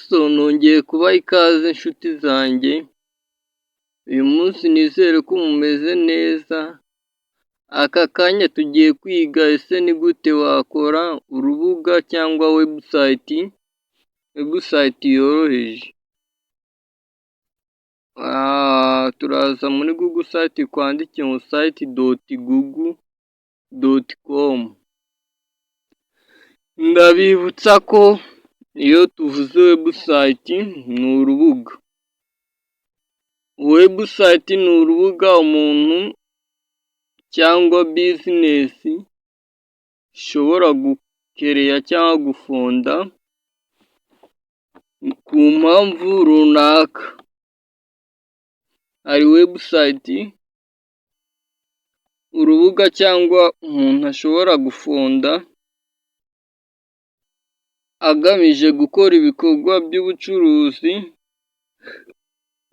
So nongeye kubaha ikaze nshuti zanjye, uyu munsi nizere ko mumeze neza, aka kanya tugiye kwiga ese ni gute wakora urubuga cyangwa website, website yoroheje. Turaza muri Google Site, twandike ngo site.google.com. Ndabibutsa ko iyo tuvuze website ni urubuga. Website ni urubuga umuntu cyangwa business ishobora gukereya cyangwa gufunda ku mpamvu runaka. Hari website, urubuga cyangwa umuntu ashobora gufunda agamije gukora ibikorwa by'ubucuruzi,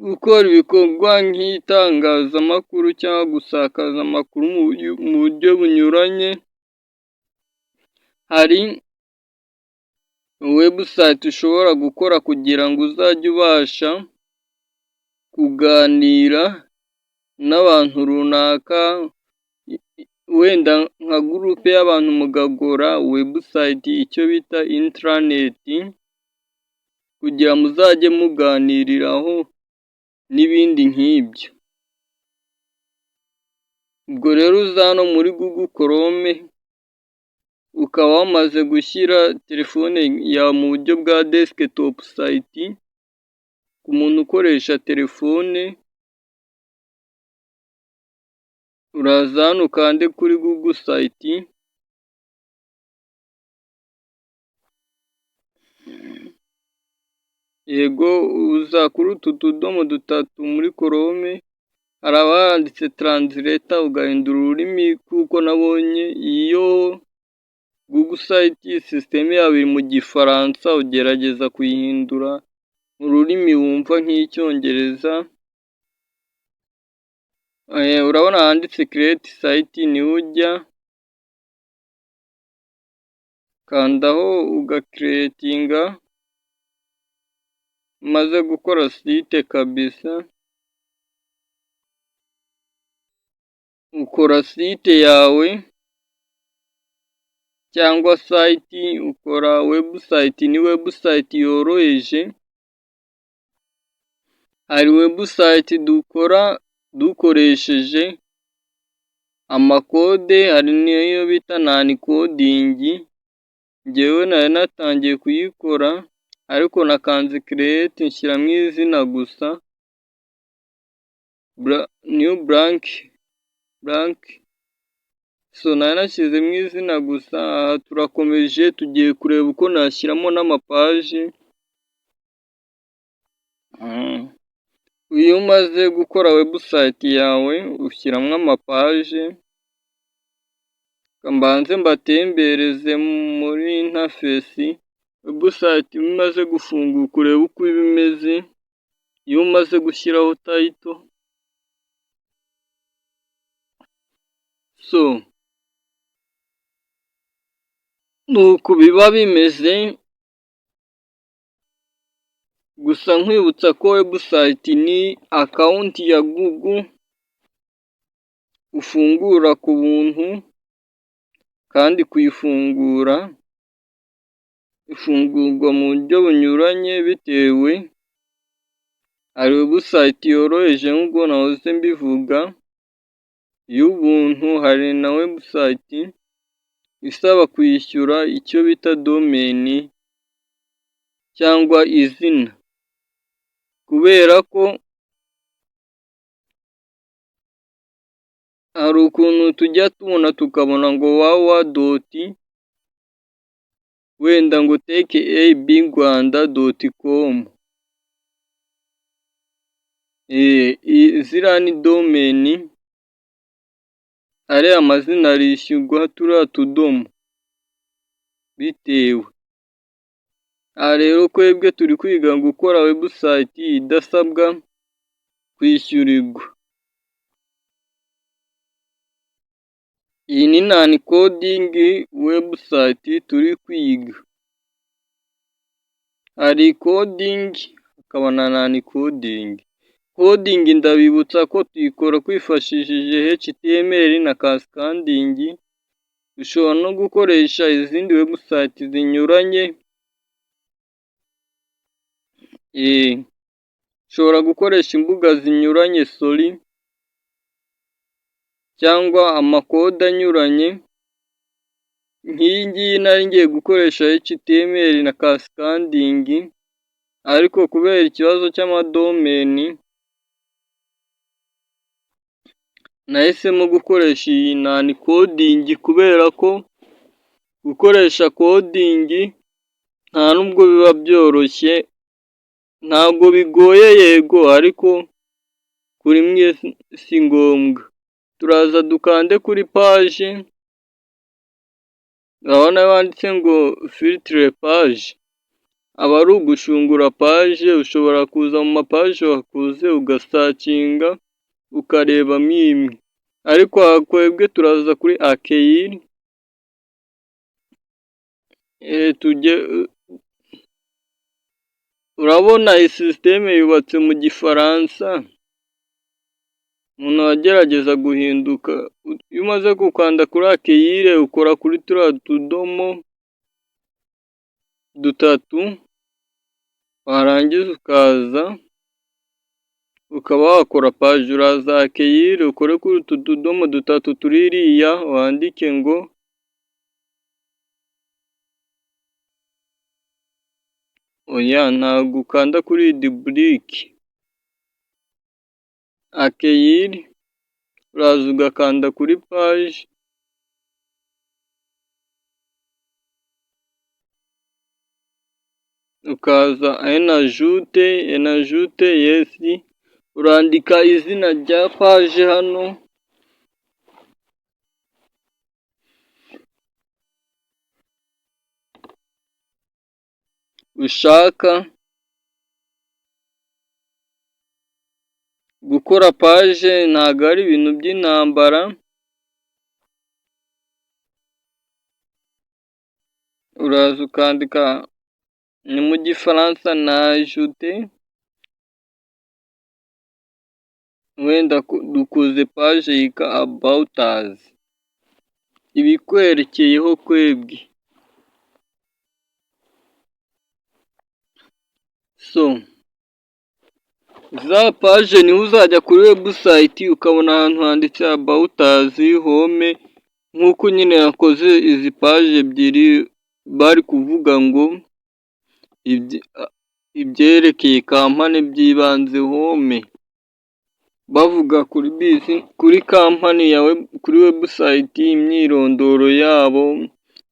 gukora ibikorwa nk'itangazamakuru cyangwa gusakaza amakuru mu buryo bunyuranye. Hari website ushobora gukora kugira ngo uzajye ubasha kuganira n'abantu runaka, wenda nka groupe y'abantu mugakora website, icyo bita intranet, kugira muzajye muganiriraho n'ibindi nk'ibyo. Ubwo rero uza hano muri Google Chrome, ukaba wamaze gushyira telefone yawe mu buryo bwa desktop site, ku muntu ukoresha telefone, uraza hano ukande kuri Google Site, yego uza kuri utu tudomo dutatu muri Chrome, haraba handitse translate, ugahindura ururimi, kuko nabonye iyo Google Site system yabo iri mu Gifaransa, ugerageza kuyihindura mu rurimi wumva nk'Icyongereza. Urabona handitse create site, niho ujya, ukandaho ugacreatinga, umaze gukora site kabisa, ukora site yawe cyangwa site, ukora website, ni website yoroheje. Hari website dukora dukoresheje amakode, hari n'iyo bita non coding, njyewe nari natangiye kuyikora ariko nakanze create nshyiramo izina gusa, new blank blank, so nari nashyizemo izina gusa. Aha turakomeje, tugiye kureba uko nashyiramo n'amapaji. Iyo umaze gukora website yawe ushyiramo amapaje. Mbanze mbatembereze muri interface. Website iyo imaze gufunguka urebe uko iba imeze, iyo umaze gushyiraho title. So ni uku biba bimeze, gusa nkwibutsa ko website ni account ya Google ufungura ku buntu, kandi kuyifungura ifungurwa mu buryo bunyuranye bitewe, hari website yoroheje nk'uko nahoze mbivuga y'ubuntu, hari na website isaba kwishyura icyo bita domain cyangwa izina, kubera ko hari ukuntu tujya tubona tukabona ngo www dot wenda ngo tech ab Rwanda.com, ziriya ni domain, ariya mazina arishyurwa turiya tudomo bitewe. Aha rero twebwe turi kwiga gukora website idasabwa kwishyurirwa. Iyi ni non coding website turi kwiga. Hari coding hakaba na non coding. Coding ndabibutsa ko tuyikora twifashishije HTML na cascading, dushobora no gukoresha izindi website zinyuranye, ushobora gukoresha imbuga zinyuranye, sorry, cyangwa amakode anyuranye, nk'iyi ngiyi nari ngiye gukoresha HTML na cascading, ariko kubera ikibazo cy'amadomain nahisemo gukoresha iyi non coding, kubera ko gukoresha coding nta nubwo biba byoroshye, ntabwo bigoye yego, ariko kuri mwe si ngombwa. Turaza dukande kuri page, urabona handitse ngo filtre page, aba ari ugushungura page, ushobora kuza mu mapages wakoze ugasearchinga ukarebamo imwe, ariko aha twebwe turaza kuri accueil, tujye, urabona iyi système yubatse mu Gifaransa, umuntu agerageza guhinduka, iyo umaze gukanda kuri accueil ukora kuri turiya tudomo dutatu, warangiza ukaza ukaba wakora page, uraza accueil ukore kuri utu tudomo dutatu turi iriya, wandike ngo oya, ntabwo ukanda kuri duplique, accueil uraza ugakanda kuri page, ukaza un ajout, un ajout, yes, urandika izina rya page hano, ushaka gukora page, ntabwo ari ibintu by'intambara, uraza ukandika ni mu Gifaransa na ajouter, wenda dukoze page yitwa about us, ibikwerekeyeho kwebwe. So za page niho uzajya kuri website ukabona ahantu handitse about us, home, nk'uko nyine yakoze izi page ebyiri, bari kuvuga ngo ibyerekeye company by'ibanze, home, bavuga kuri bisi, kuri company yawe, kuri website, imyirondoro yabo,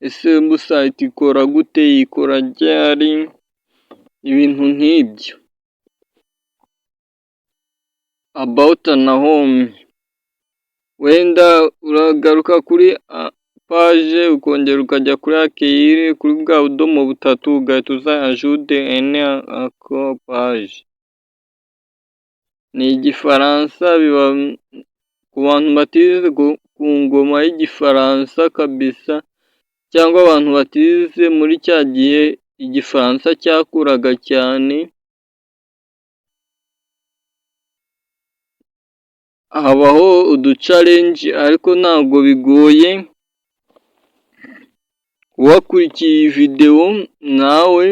ese website ikora gute, ikora ryari, ibintu nk'ibyo. About na home, wenda uragaruka kuri page ukongera ukajya kuri accueil, kuri bwa budomo butatu, ugahita uza ajouter une page. Ni Igifaransa, biba ku bantu batize ku ngoma y'Igifaransa kabisa, cyangwa abantu batize muri cya gihe Igifaransa cyakuraga cyane, habaho uduchallenge ariko ntabwo bigoye, wakurikiye iyi videwo nawe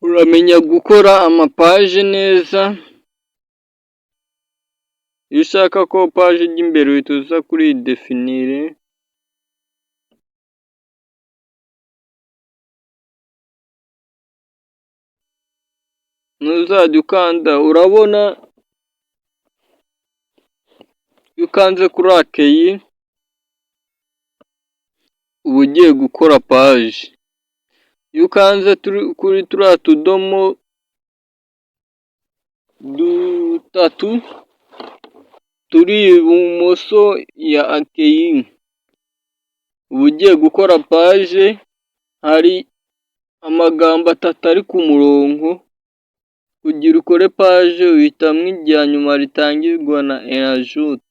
uramenya gukora amapages neza, iyo ushaka ko page ijya imbere uhita uza kuri définir, ntuzajya ukanda, urabona iyo ukanze kuri accueil uba ugiye gukora page, iyo ukanze kuri turiya tudomo dutatu turi ibumoso ya accueil, uba ugiye gukora page, hari amagambo atatu ari ku murongo, kugira ukore page uhitamo irya nyuma ritangirwa na ajout,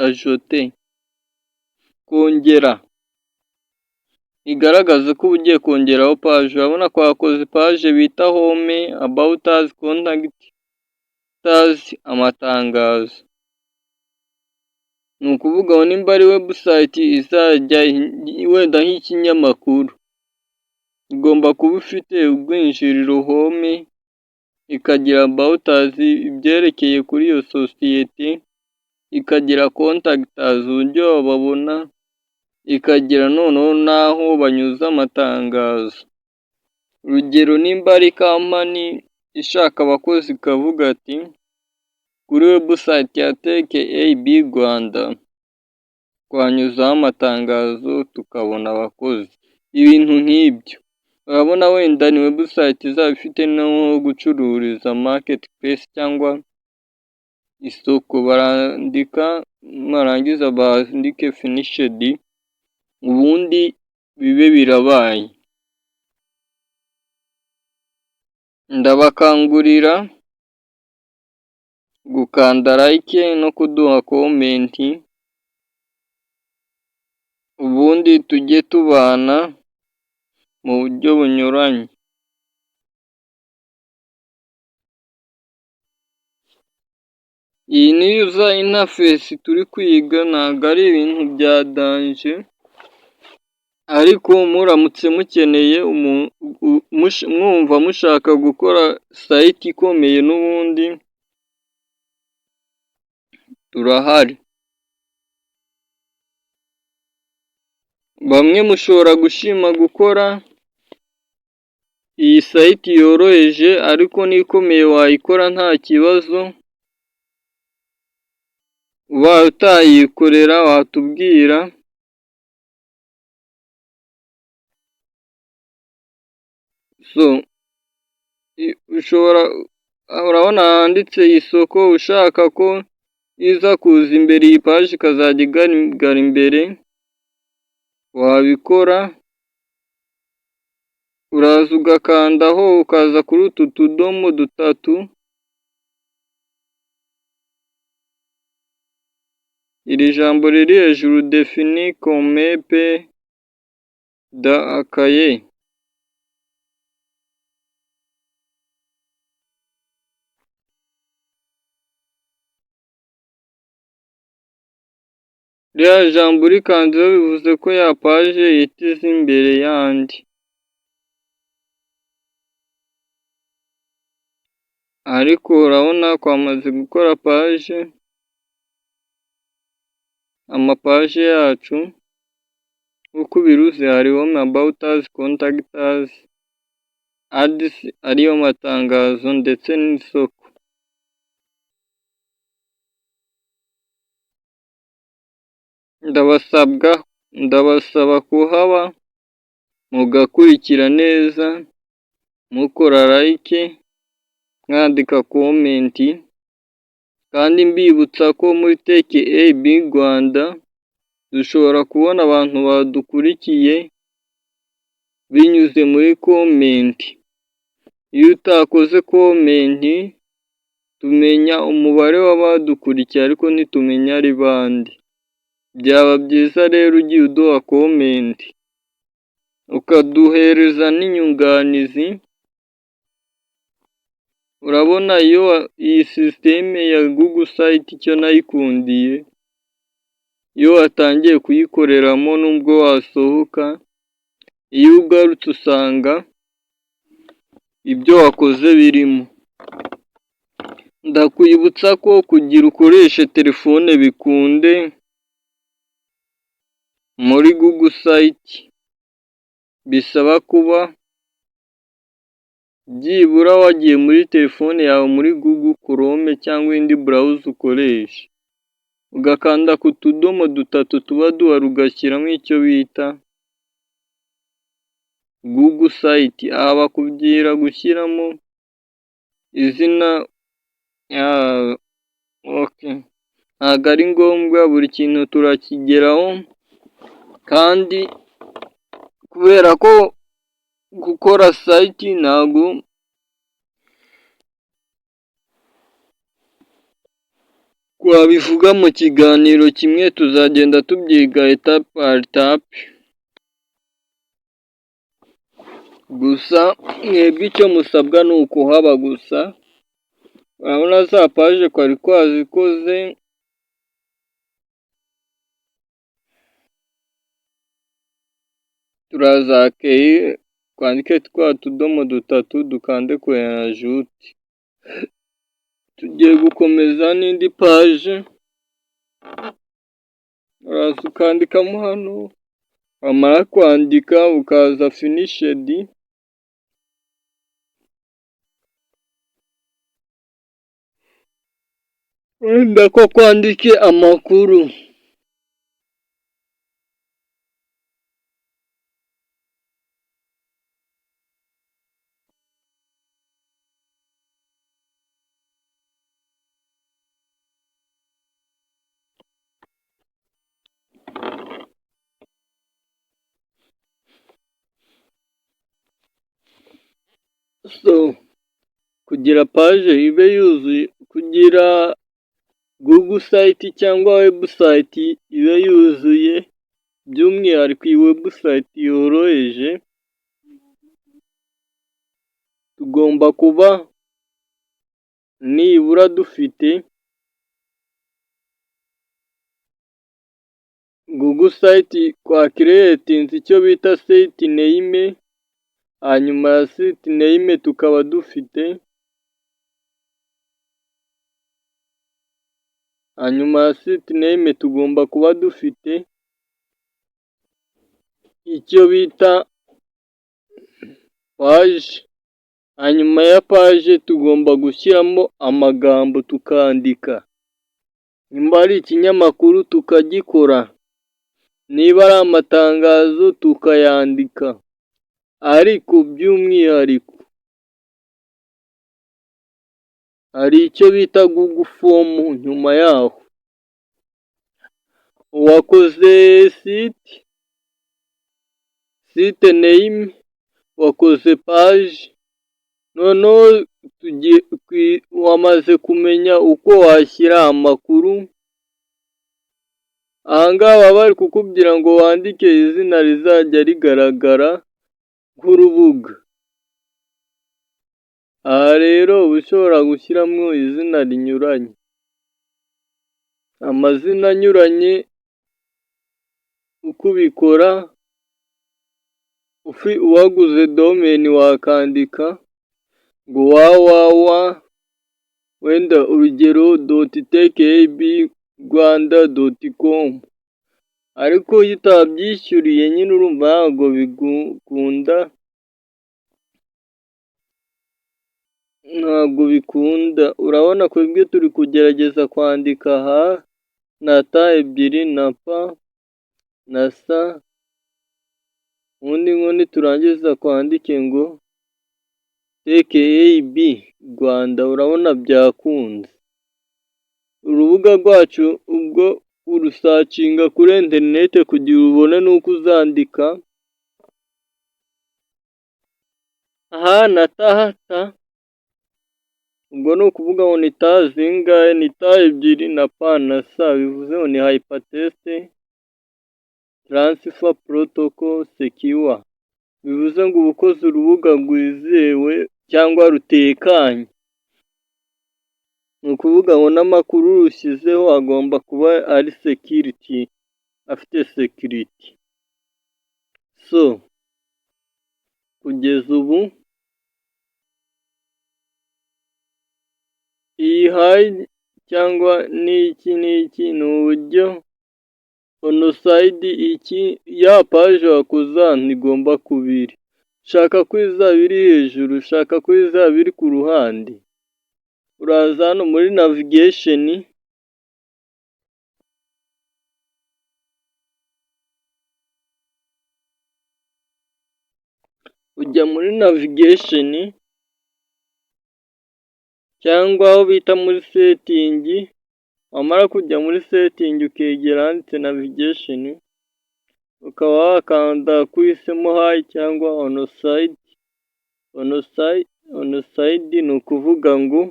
ajouter, kongera. Igaragaza ko uba ugiye kongeraho page. Urabona twakoze page bita home, about us, contact us, amatangazo. Ni ukuvuga ngo nimba ari website izajya wenda nk'ikinyamakuru, igomba kuba ifite ubwinjiriro home, ikagira about us, ibyerekeye kuri iyo sosiyete, ikagira contact us, uburyo bababona, ikagira noneho n'aho banyuza amatangazo. Urugero, nimba ari company ishaka abakozi, ikavuga ati kuri website ya Tech AB Rwanda twanyuzaho amatangazo tukabona abakozi, ibintu nk'ibyo. Urabona wenda ni website izaba ifite n'aho gucururiza, market place cyangwa isoko, barandika nibarangiza bandike finished, ubundi bibe birabaye. Ndabakangurira gukanda like no kuduha comment, ubundi tujye tubana mu buryo bunyuranye. Iyi ni user interface turi kwiga, ntabwo ari ibintu bya danger, ariko muramutse mukeneye, mwumva mushaka gukora site ikomeye, n'ubundi turahari. Bamwe mushobora gushima gukora iyi site yoroheje, ariko n'ikomeye wayikora nta kibazo, ubaye utayikorera watubwira. So ushobora, urabona handitse isoko, ushaka ko iza kuza imbere, iyi page ikazajya igaragara imbere, wabikora. Uraza ugakandaho, ukaza kuri utu tudomo dutatu, iri jambo riri hejuru, définir comme P d'accueil. Ririya jambo urikanzeho bivuze ko ya page ihita iza imbere y'andi. Ariko urabona twamaze gukora page, amapage yacu nk'uko ubiruzi hariho about us, contact us, ads ariyo matangazo ndetse n'isoko. Ndabasabwa, ndabasaba kuhaba mugakurikira neza, mukora like, mwandika comment, kandi mbibutsa ko muri Tech AB Rwanda dushobora kubona abantu badukurikiye binyuze muri comment. Iyo utakoze comment tumenya umubare w'abadukurikiye, ariko ntitumenya ari bande. Byaba byiza rero ugiye uduha comment, ukaduhereza n'inyunganizi. Urabona iyo iyi système ya Google Site, icyo nayikundiye, iyo watangiye kuyikoreramo nubwo wasohoka, iyo ugarutse usanga ibyo wakoze birimo. Ndakwibutsa ko kugira ukoreshe telefone bikunde muri Google Site, bisaba kuba byibura wagiye muri telefone yawe muri Google Chrome cyangwa indi browser ukoresha, ugakanda ku tudomo dutatu tuba duhari, ugashyiramo icyo bita Google Site. Aha bakubwira gushyiramo izina, ntabwo ari ngombwa, buri kintu turakigeraho, kandi kubera ko gukora site ntabwo twabivuga mu kiganiro kimwe, tuzagenda tubyiga étape par étape. Gusa mwebwe icyo musabwa ni ukuhaba gusa. Urabona za page twari twazikoze. Turaza twandike twa tudomo dutatu, dukande kuri ajouter. Tugiye gukomeza n'indi page, uraza ukandikamo hano, wamara kwandika ukaza finished. Wenda ko kwandike amakuru. So kugira page ibe yuzuye, kugira Google site cyangwa website ibe yuzuye, by'umwihariko iyi website yoroheje, tugomba kuba nibura dufite Google site twacreatinze icyo bita site name, hanyuma ya site name tukaba dufite, hanyuma ya site name tugomba kuba dufite icyo bita page, hanyuma ya page tugomba gushyiramo amagambo tukandika, nimba ari ikinyamakuru tukagikora, niba ari amatangazo tukayandika, ariko by'umwihariko hari icyo bita Google Form nyuma yaho. Wakoze site name, wakoze page, noneho wamaze kumenya uko washyira amakuru, aha ngaha baba bari kukubwira ngo wandike izina rizajya rigaragara nk'urubuga. Aha rero uba ushobora gushyiramo izina rinyuranye, amazina anyuranye, uko ubikora, waguze domain wakandika ngo www, wenda urugero .techabrwanda.com, ariko iyo utabyishyuriye nyine urumva ntabwo bikunda, ntabwo bikunda. Urabona twebwe turi kugerageza kwandika H na T ebyiri na P na S, ubundi niturangiza twandike ngo TechAB Rwanda, urabona byakunze. Urubuga rwacu ubwo urusearchinga kuri interineti kugira ubone n'uko uzandika H na T T, ubwo ni ukuvuga ngo ni T zingahe? Ni T ebyiri na P na S, bivuze ngo ni Hypertext Transfer Protocol Secure, bivuze ngo uba ukoze urubuga rwizewe cyangwa rutekanye. Ni ukuvuga ngo n'amakuru rushyizeho agomba kuba ari security, afite security. So kugeza ubu iyi hide cyangwa n'iki n'iki ni uburyo on side, iki ya page wakoze ahantu igomba kuba iri. Ushaka ko izaba iri hejuru, ushaka ko izaba iri ku ruhande, uraza hano muri navigation, ujya muri navigation cyangwa aho bita muri setting, wamara kujya muri setting ukegera ahanditse navigation, ukaba wakanda ko uhisemo hide cyangwa on side, on side ni ukuvuga ngo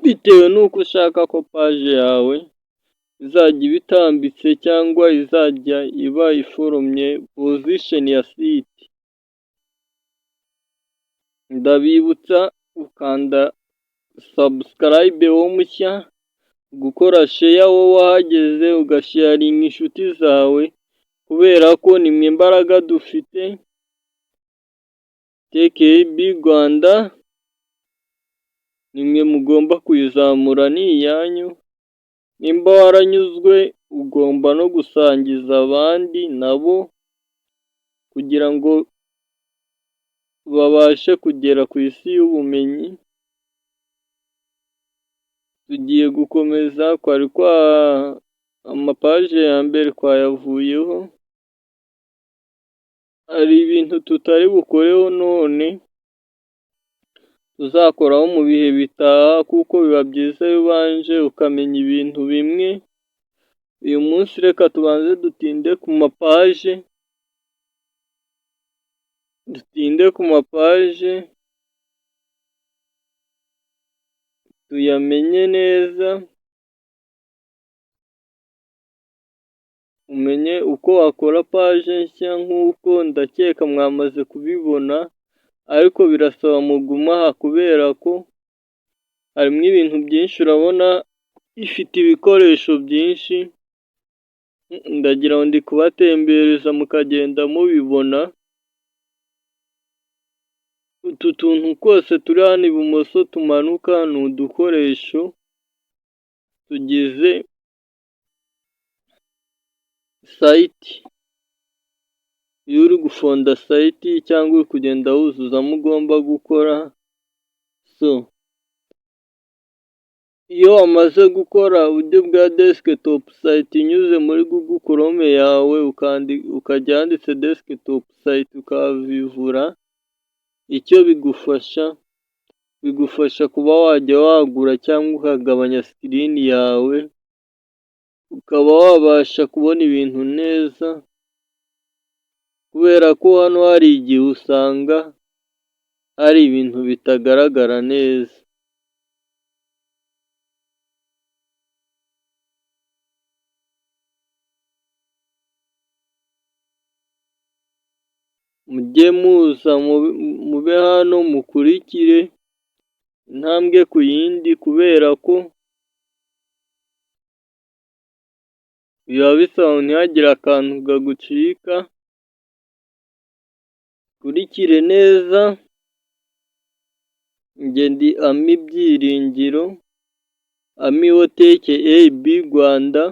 bitewe n'uko ushaka ko page yawe izajya iba itambitse cyangwa izajya iba iforomye position ya site. Ndabibutsa gukanda subscribe wowe mushya, gukora share wowe wahageze ugasharinga inshuti zawe, kubera ko nimwe mbaraga dufite. TKB Rwanda nimwe mugomba kuyizamura, ni iyanyu. Nimba waranyuzwe ugomba no gusangiza abandi nabo kugira ngo babashe kugera ku isi y'ubumenyi. Tugiye gukomeza, kwari kwa amapaje ya mbere twayavuyeho, hari ibintu tutari bukoreho none tuzakoraho mu bihe bitaha, kuko biba byiza iyo ubanje ukamenya ibintu bimwe. Uyu munsi reka tubanze dutinde ku mapaje, dutinde ku mapaje tuyamenye neza, umenye uko wakora paje nshya nk'uko ndakeka mwamaze kubibona, ariko birasaba mugume aha kubera ko harimo ibintu byinshi, urabona ifite ibikoresho byinshi, ndagira ngo ndi kubatembereza mukagenda mubibona. Utu tuntu twose turi hano ibumoso tumanuka ni udukoresho tugize site. Iyo uri gufonda site cyangwa uri kugenda wuzuzamo ugomba gukora. So iyo wamaze gukora uburyo bwa desktop site unyuze muri Google Chrome yawe, ukajya ahanditse desktop site ukavivura, icyo bigufasha, bigufasha kuba wajya wagura cyangwa ukagabanya screen yawe, ukaba wabasha kubona ibintu neza, kubera ko hano hari igihe usanga hari ibintu bitagaragara neza. Mujye muza mube hano mukurikire intambwe ku yindi, kubera ko biba bisaba ntihagire akantu kagucika. Ukurikire neza, njye ndi Ami Byiringiro, Ami wa TKB Rwanda,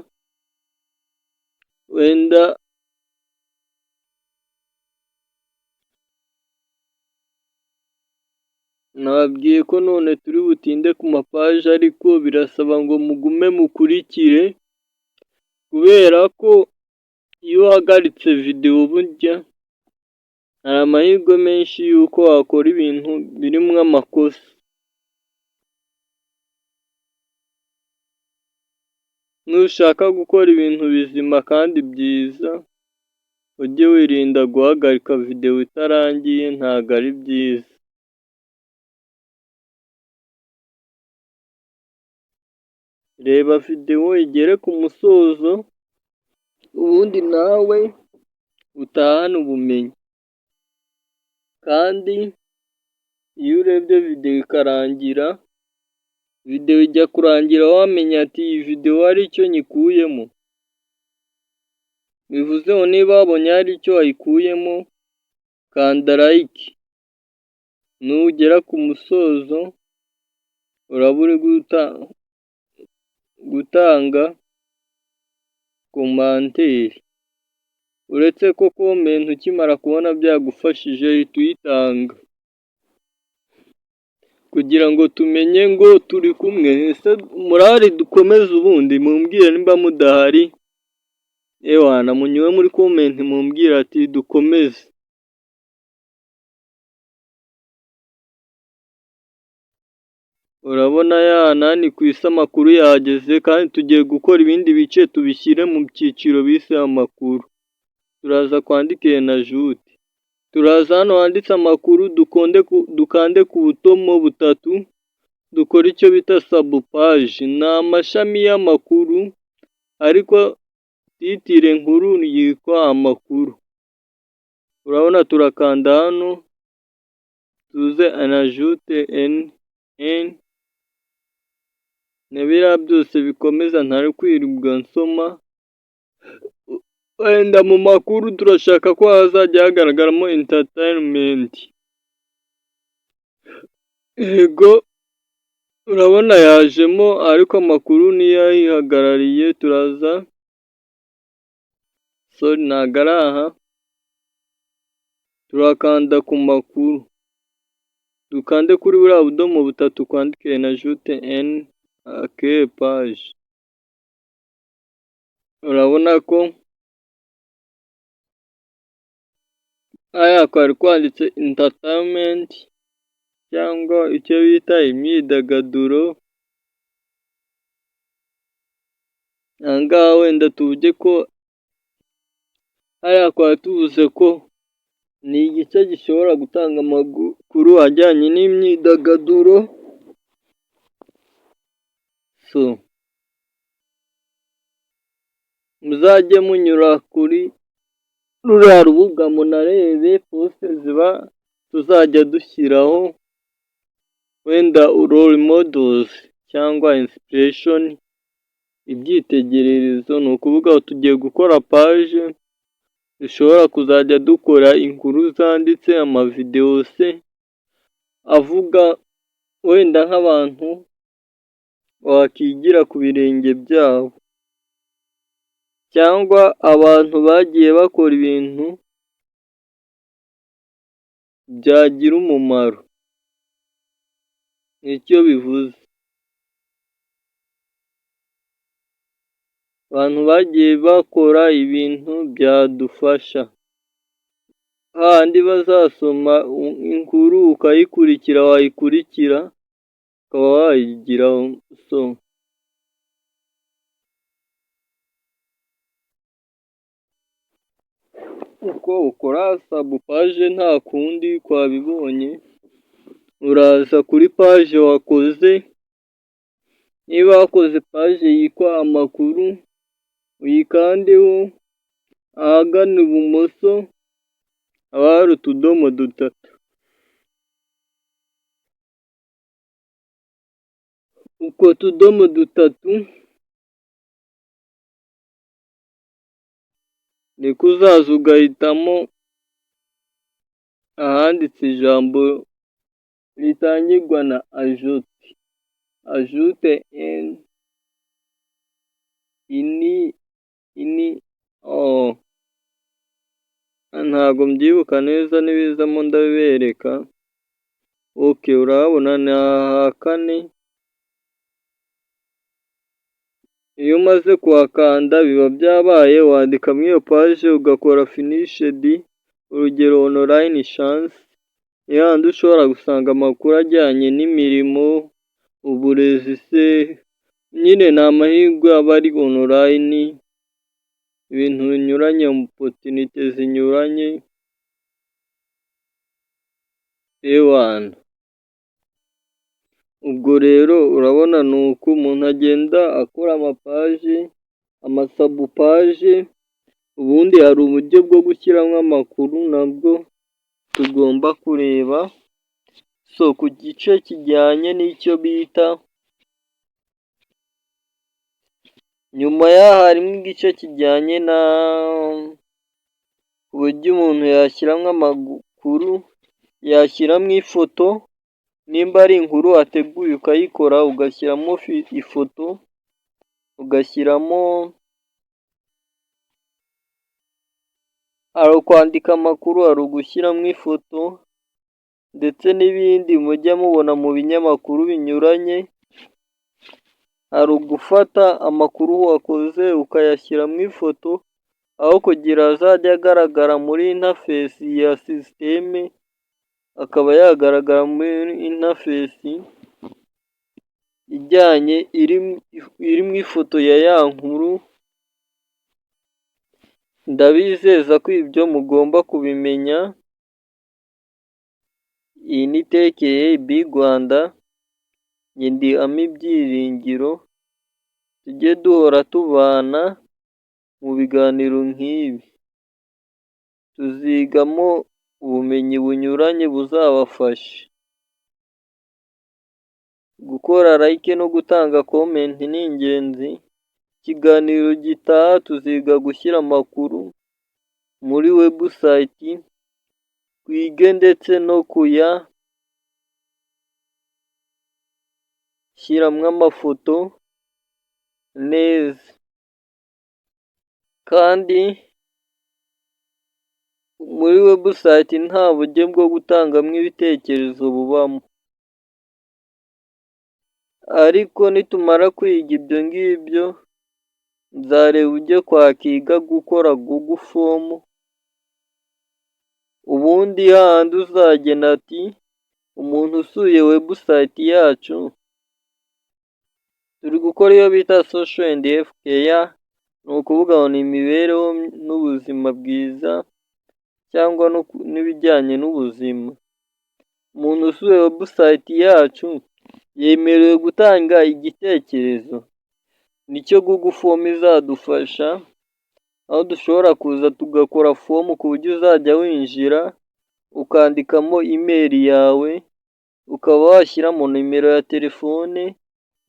wenda nababwiye ko none turi butinde ku mapaje, ariko birasaba ngo mugume mukurikire, kubera ko iyo uhagaritse videwo burya hari amahirwe menshi y'uko wakora ibintu birimo amakosa. Nushaka gukora ibintu bizima kandi byiza, ujye wirinda guhagarika videwo itarangiye, ntago ari byiza. Reba videwo igere ku musozo, ubundi nawe utahane ubumenyi. Kandi iyo urebye videwo ikarangira, videwo ijya kurangira wamenya ati iyi videwo hari icyo nyikuyemo. Bivuze ngo niba wabonye hari icyo wayikuyemo, kanda like. Nugera ku musozo uraba uri gutanga commentaire. Uretse ko comment ukimara kubona byagufashije uhita uyitanga, kugira ngo tumenye ngo turi kumwe. Ese murahari dukomeze ubundi? Mumbwire nimba mudahari, ewana munyure muri comment mumbwire ati dukomeze. Urabona ya nani ku isi amakuru yahageze, kandi tugiye gukora ibindi bice tubishyire mu cyiciro bise amakuru. Turaza kwandike na jute. Turaza hano handitse amakuru, dukande ku butomo butatu, dukore icyo bita sub page. Ni amashami y'amakuru, ariko titre nkuru yitwa amakuru. Urabona turakanda hano. Tuze ajoute un na biriya byose bikomeza ntari kwirirwa nsoma. Wenda mu makuru turashaka ko hazajya hagaragaramo entertainment. Yego, urabona yajemo, ariko amakuru niyo ayihagarariye. Turaza, sorry, ntago ari aha, turakanda ku makuru, dukande kuri buriya budomo butatu, kwandike ajoute un accueil page. Urabona ko hariya kwari kwanditse entertainment cyangwa icyo bita imyidagaduro. Aha ngaha wenda tuvuge ko hariya twari tuvuze ko ni igice gishobora gutanga amakuru ajyanye n'imyidagaduro. So muzajye munyura kuri ruriya rubuga munarebe post ziba tuzajya dushyiraho, wenda role models cyangwa inspiration, ibyitegererezo. Ni ukuvuga tugiye gukora page dushobora kuzajya dukora inkuru zanditse, amavidewo se avuga wenda nk'abantu wakigira ku birenge byabo, cyangwa abantu bagiye bakora ibintu byagira umumaro, nicyo bivuze. Abantu bagiye bakora ibintu byadufasha, hahandi bazasoma inkuru ukayikurikira, wayikurikira ukaba wayigiraho. So uko ukora sub page nta kundi twabibonye, uraza kuri page wakoze, niba wakoze page yitwa amakuru, uyikandeho, ahagana ibumoso haba hari utudomo dutatu. Utwo tudomo dutatu niko uzaza ugahitamo ahanditse ijambo ritangirwa na ajoute, ajoute un, ini, ini, ntago mbyibuka neza, nibizamo ndabibereka. Okay, urahabona ni aha kane, iyo umaze kuhakanda biba byabaye, wandikamo iyo page ugakora finished, urugero online chance, ni hahandi ushobora gusanga amakuru ajyanye n'imirimo, uburezi se, nyine ni amahirwe aba ari online, ibintu binyuranye, opportunité zinyuranye, ewana. Ubwo rero urabona ni uku umuntu agenda akora amapage, amasub page, ubundi hari uburyo bwo gushyiramo amakuru nabwo tugomba kureba. So ku gice kijyanye n'icyo bita, nyuma yaho harimo igice kijyanye na uburyo umuntu yashyiramo amakuru, yashyiramo ifoto, nimba ari inkuru wateguye ukayikora ugashyiramo ifoto, ugashyiramo, hari ukwandika amakuru, hari ugushyiramo ifoto ndetse n'ibindi mujya mubona mu binyamakuru binyuranye, hari ugufata amakuru wakoze ukayashyiramo ifoto, aho kugira azajye agaragara muri interface ya système, akaba yagaragara muri interface ijyanye irimo ifoto ya ya nkuru. Ndabizeza ko ibyo mugomba kubimenya. Iyi ni Tech AB Rwanda, njye ndi Ami Byiringiro, tujye duhora tubana mu biganiro nk'ibi, tuzigamo Ubumenyi bunyuranye buzabafasha. Gukora like no gutanga comment ni ingenzi. Ikiganiro gitaha tuziga gushyira amakuru muri website, twige ndetse no kuyashyiramo amafoto neza. Kandi muri website nta buryo bwo gutangamo ibitekerezo bubamo. Ariko nitumara kwiga ibyo ngibyo, nzareba uburyo twakiga gukora Google Form, ubundi hahandi uzagena ati umuntu usuye website yacu, turi gukora iyo bita social and health care, ni ukuvuga ngo ni imibereho n'ubuzima bwiza cyangwa n'ibijyanye n'ubuzima. Umuntu usuye website yacu yemerewe gutanga igitekerezo, nicyo Google Form izadufasha, aho dushobora kuza tugakora form ku buryo uzajya winjira ukandikamo email yawe, ukaba washyiramo nimero ya telefone,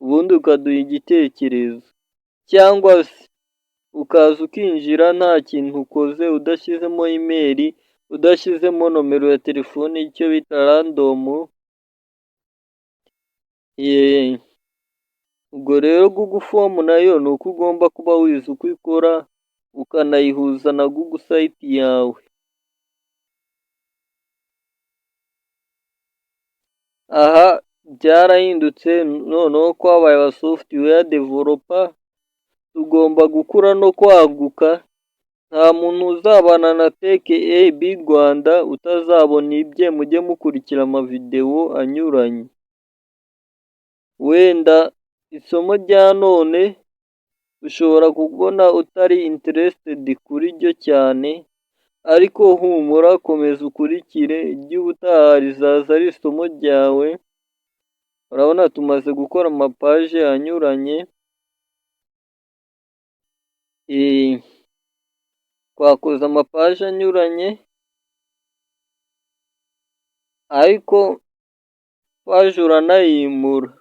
ubundi ukaduha igitekerezo. Cyangwa se ukaza ukinjira nta kintu ukoze, udashyizemo email, udashyizemo nomero ya telefone, icyo bita random. Yeee, ubwo rero Google Form nayo ni uko ugomba kuba wize uko ikora, ukanayihuza na Google Site yawe. Aha byarahindutse, noneho twabaye aba software developer, tugomba gukura no kwaguka. Nta muntu uzabana na Tech AB Rwanda utazabona ibye. Mujye mukurikira amavidewo anyuranye. Wenda isomo rya none ushobora kubona utari interested kuri ryo cyane, ariko humura, komeza ukurikire, iry'ubutaha rizaza ari isomo ryawe. Urabona tumaze gukora amapaje anyuranye, twakoze amapaje anyuranye, ariko paje uranayimura.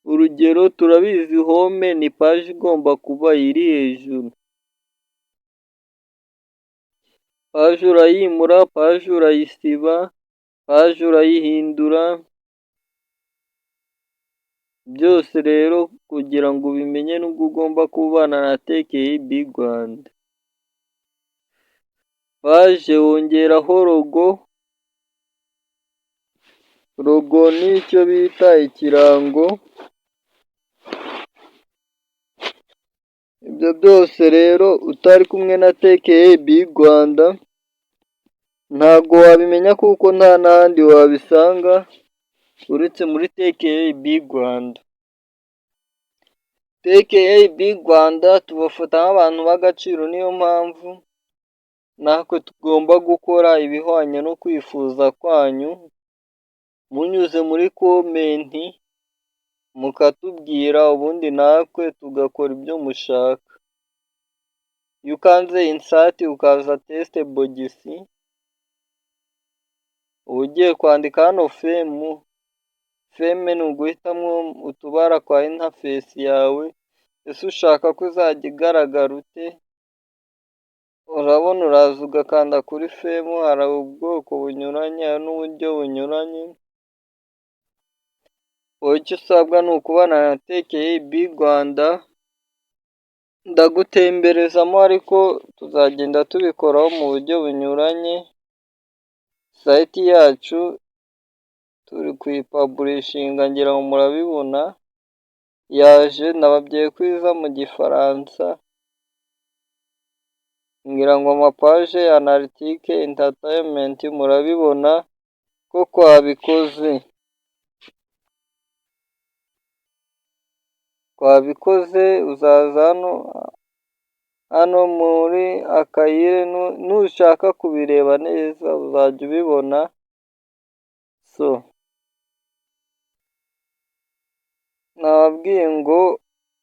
Urugero, turabizi home ni paje igomba kuba iri hejuru. Paje urayimura, paje urayisiba, paje urayihindura, byose rero kugira ngo ubimenye nubwo ugomba kubana na Tech AB Rwanda. Paje wongeraho logo, logo ni icyo bita ikirango. Ibyo byose rero utari kumwe na Tech AB Rwanda ntabwo wabimenya, kuko nta n'ahandi wabisanga uretse muri Tech AB Rwanda. Tech AB Rwanda tubafata nk'abantu b'agaciro, niyo mpamvu natwe tugomba gukora ibihwanye no kwifuza kwanyu, munyuze muri comment mukatubwira, ubundi natwe tugakora ibyo mushaka. Iyo ukanze insert, ukaza text box, uba ugiye kwandika hano theme. Theme ni uguhitamo utubara kwa interface yawe. Ese ushaka ko izajya igaragara ute? Urabona uraza ugakanda kuri theme, hari ubwoko bunyuranye, hari n'uburyo bunyuranye. Wowe icyo usabwa ni ukubana na Tech AB Rwanda, ndagutemberezamo ariko tuzagenda tubikoraho mu buryo bunyuranye. Site yacu turi kuyipublishinga, ngira ngo murabibona, yaje. Nababwiye ko iza mu Gifaransa. Ngira ngo amapaje analytics, entertainment, murabibona ko twabikoze. Twabikoze, uzaza hano muri akayire, nushaka kubireba neza uzajya ubibona. So nababwiye ngo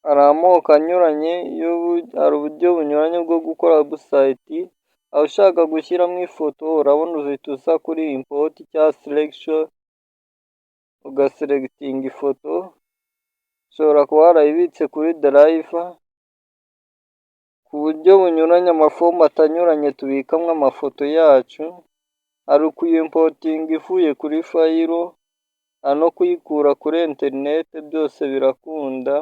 hari amoko anyuranye, hari uburyo bunyuranye bwo gukora website. Aho ushaka gushyiramo ifoto, urabona uhita uza kuri import cyangwa selection, ugaselectinga ifoto, ushobora kuba warayibitse kuri drive, ku buryo bunyuranye, amaformat anyuranye tubikamo amafoto yacu, hari ukuyimportinga ivuye kuri file, hari no kuyikura kuri interineti, byose birakunda.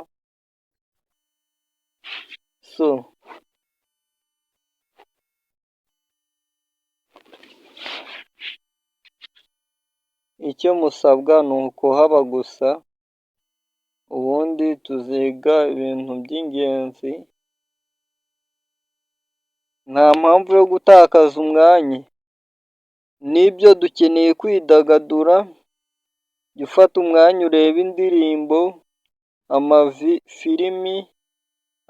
So icyo musabwa ni ukuhaba gusa, ubundi tuziga ibintu by'ingenzi, nta mpamvu yo gutakaza umwanya, nibyo dukeneye kwidagadura, jya ufata umwanya urebe indirimbo, amafilimi,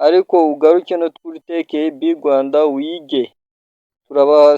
ariko ugaruke no kuri Tech AB Rwanda wige, turabaha.